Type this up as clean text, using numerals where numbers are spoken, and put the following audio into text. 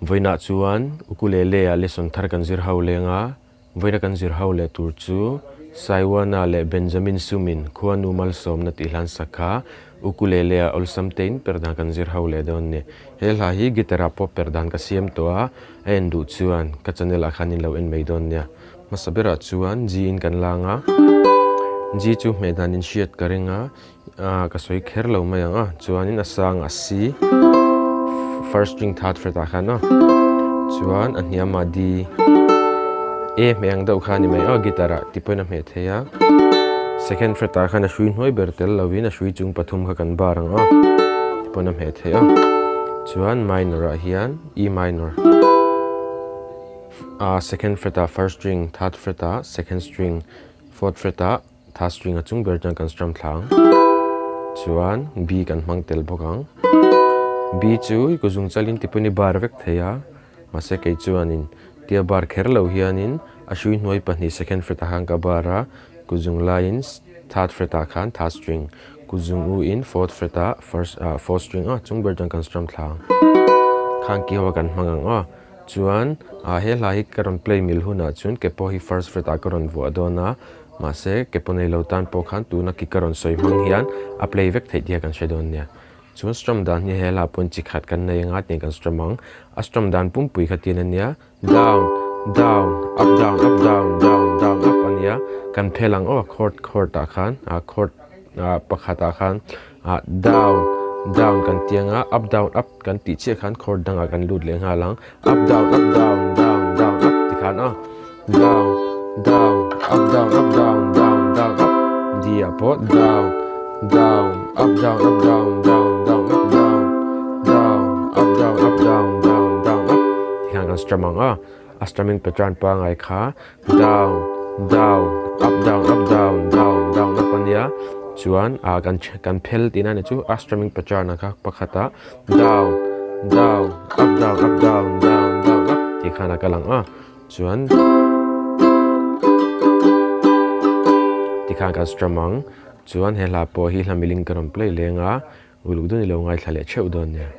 Vawiinah chuan ukulele ah lesson thar kan zir ho leng a, vawiina kan zir ho leh tur chu Saiwana leh Benjamin Sumin khuanu malsawmna tih hlan sak kha ukulele ah awlsam tein per dan kan zir ho leh dawn ni. He hla hi guitar ah pawh per dan ka siam tawh a, a en duh chuan ka channel ah khan in lo en mai dawn nia. Hmasa berah chuan G in kan lang a, G chu hmeh dan in hriat ka ring a, ka sawi kher lo mai ang a, chuanin a sangah C, first string third fret ah khan aw, chuan a hniamah D, A hmeh ang deuh kha a ni mai aw guitar ah ti pawhin a hmeh thei a, second fret ah khan a hrui hnuai ber tel lovin a hrui chung pathum kha kan bar ang aw ti pawhin a hmeh thei a, chuan minor ah hian E minor. A second fret ah first string, third fret ah second string, fourth fret ah third string a chung ber chuan kan strum thla ang. Chuan B kan hmang tel bawk ang. B chu i kuzung chalin tipawhin i bar vek thei a, mahse kei chuanin tia bar kher lo hianin a hrui hnuai pahnih second fret ah khan ka bar a, kuzung laiin third fret ah khan third string, kuzung u in fourth fret ah first ah fourth string a chung ber chuan kan strum thla ang. Khang ki ho a kan hmang ang aw. Chuan ah he hla hi ka rawn play mil hunah chuan ke pawh hi first fret ah ka rawn vuah dawn a, mahse ke pawh nei lo tan pawh khan tuna ki ka rawn sawi hmang hian a play vek theih tih kha kan hre dawn nia. Chuan strum dan hi he hla pawn chi khat kan nei anga tiang kan strum ang. A strum dan pumpui kha tin a nia, down, down, up down, up down, down, down, up a nia. Kan phel ang aw chord chord ah khan ah chord ah pakhat ah khan ah down, down kan ti anga up down up. Kan tih chiah khan chord dangah kan lut leh nghal ang. Up down up down down down up ti khan a. Down down up down up down down down up D ah pawh down down up down up down down down up down down up down up down down down up ti khan kan strum ang a. A strumming pattern pangai kha down down up down up down down down up a nia chuan ah kan kan phel tihna a ni chu a strumming pattern ang kha pakhat ah down down up down up down down down up tih khan a kal ang a chuan tikhan kan strum ang chuan he hla pawh hi hla miling ka rawn play leng a uluk deuhin i lo ngaithla leh theuh dawn nia.